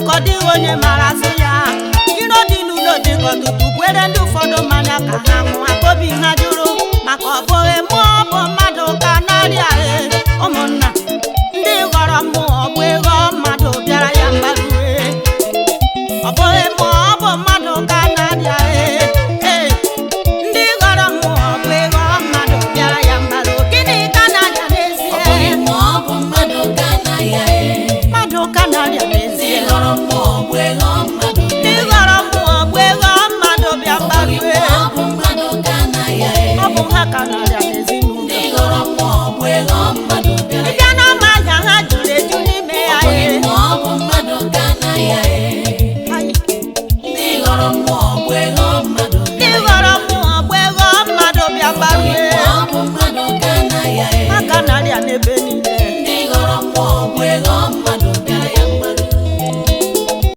Ka ọ dịghị onye mara azụ ya. Iro dị n'ụlọ dị ka ọtụtụ gwere ndị ụfọdụ mmanya ka ha ṅụọ ka obi ha jụrụ, maka ọ bụghị mmụọ bụ mmadụ ka na-arịa. E ụmụnna, ndị ghọrọ mmụọ bụ ịghọ mmadụ bịara ya mgbarue. Ọ bụghị mmụọ bụ mmadụ ka na-arịa. Ee ee, ndị ghọrọ mmụọ bụ ịghọ mmadụ bịara ya mgbaru. Gịnị ka na-arịa Ọ n'ezie? bụghị mmụọ bụ mmadụ ka na-arịa e. Mmadụ ka na-arịa Ndị n'ezie. ghọrọ mmụọ bụ ịghọ mmadụ Ndị bịara ya. ghọrọ mmụọ bụ ịghọ mmadụ bịa Ọ bụghị mgbarue. mmụọ bụ mmadụ ka na-arịa e. Ọ bụ ha ka na-arịa n'ezinụlọ. Ndị ghọrọ mmụọ bụ ịghọ mmadụ